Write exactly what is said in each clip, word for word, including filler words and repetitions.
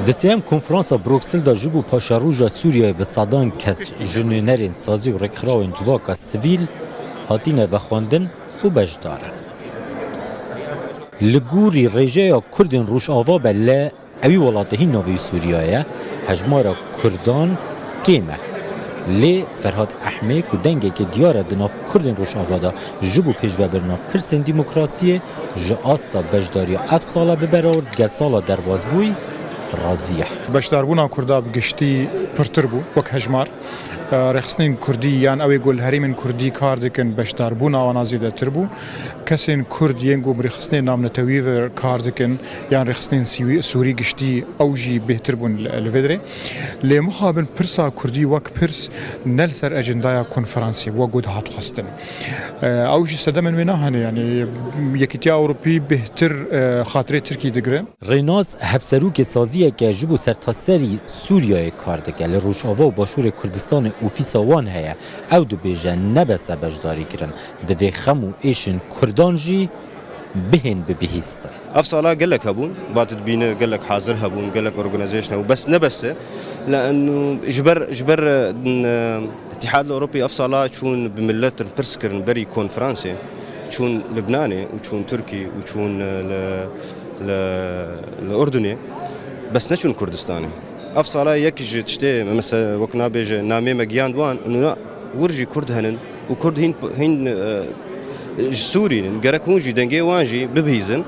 Di sêyem konferansa Bruksel de ji bo paşeroja Sûriyeyê bi sedan kes ji nûnerên sazî û rêkxirawên civaka sivîl hatine vexwendin û beşdar in. Li gorî rêjeya Kurdên Rojava be, lê ewî welatê hîn navê wî Sûriye ye, hejmara Kurdan kêm e. Lê Ferhat Ehmê ku dengekê diyar e di nav Kurdên Rojava de ji bo pêşvebirina pirsên demokrasiyê, ji asta beşdariya ev sala bi berawird gel sala derbasbûyî razî ye. Beşdarbûna Kurda bi giştî pirtir bû wek hejmar. Rêxistinên Kurdî yan ew ê ku li herêmên Kurdî kar dikin, beşdarbûna wana zêdetir bû. Kesên Kurd yên ku bi rêxistinên navnetewî ve kar dikin yan rêxistinên Sîwî-, Sûrî giştî, ew jî bêhtir bûn li, li vê derê. Lê mixabin pirsa Kurdî wek pirs ne li ser ecendaya konferansê wek ku dihat xwestin. Ew jî sedemên wê nahêne, yanî Yekîtiya Ewropî bêhtir, e, xatirê Tirkî digire. Rênas hevserokê saziyeke ji bo sertaserî Sûriyeyê kar dike. Li Rojava û Başûrê Kurdistanê ofîsa wan heye. Ew dibêje ne bes e beşdarîkirin, divê xem û êşên Kurdan jî bihên bibihîstin. Ev sala gelek hebûn, vat dibîne gelek hazir hebûn, gelek organization hebûn. Bes ne bes e. Le'ennu ji ber, ji ber, e, Îtîhad Ewropî ev sala çûn bi miletin pirs kirin berî konferansê. Çûn Libnanê û çûn Tirkî û çûn, e, li, li, li Urdunê. Bes neçûn Kurdistanê. Ev sala yek ji tiştê, mesela wek nabêje namê me giyand wan, nûna wir jî Kurd henin û Kurd hîn, hîn, e, ji Sûrî nin. Gerek hûn jî dengê wan jî bibihîzin.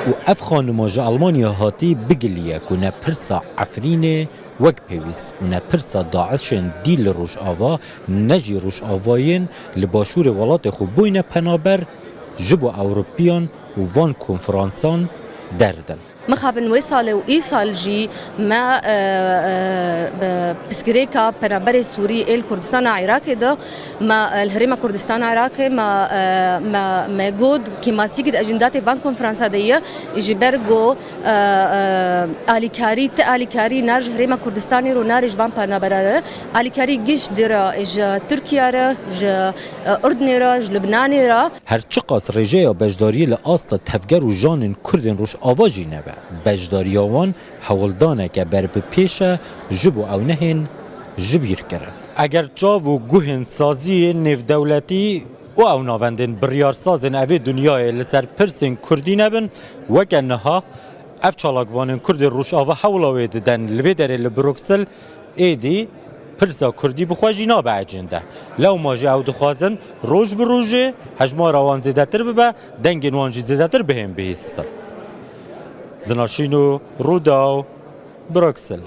Û ev xanima ji Almanya hatî bigiliye ku ne pirsa Efrînê wek pêwîst û ne pirsa DAIŞ'ên dî li Rojava, ne jî Rojavayên li başûrê welatê xwe bûyne penaber, ji bo Ewropiyan û van konferansan derdin. Mixabin wê salê û îsal jî me, e, e, bi pirsgirêka penaberê Sûrî ê li Kurdistana Iraqê de, me, e, li herêma Kurdistana Iraqê, me, e, me, me got kêmasîkî di ejendatê van konferansa de ye, ji ber ku, e, e, alîkarî, ti alîkarî nar ji herêma Kurdistanê ro, narê ji van penabera re. Alîkarî giş dê re ji Tirkiye re, ji, e, Urdunê re, ji Libnanê re. Her çiqas rêjeya beşdariyê li asta tevger û janên Kurdên Rojava jî nebe, beşdariya wan hewldaneke ber bi pêş e ji bo ew nehên ji bîr kirin. Eger çav û guhên saziyên nêvdewletî û ew navendên biryarsazên evê dinyayê li ser pirsên Kurdî nebin, weke niha ev çalakvanên Kurdên Rojava hewla wê diden li vê derê li Bruksel, êdî pirsa Kurdî bi xwe jî nabe ecênde. Lewma jî ew dixwazin roj bi rojê hejmara wan zêdetir bibe, dengên wan jî zêdetir bihên bihîstin. Zinaşîno Rûdaw, Bruksel.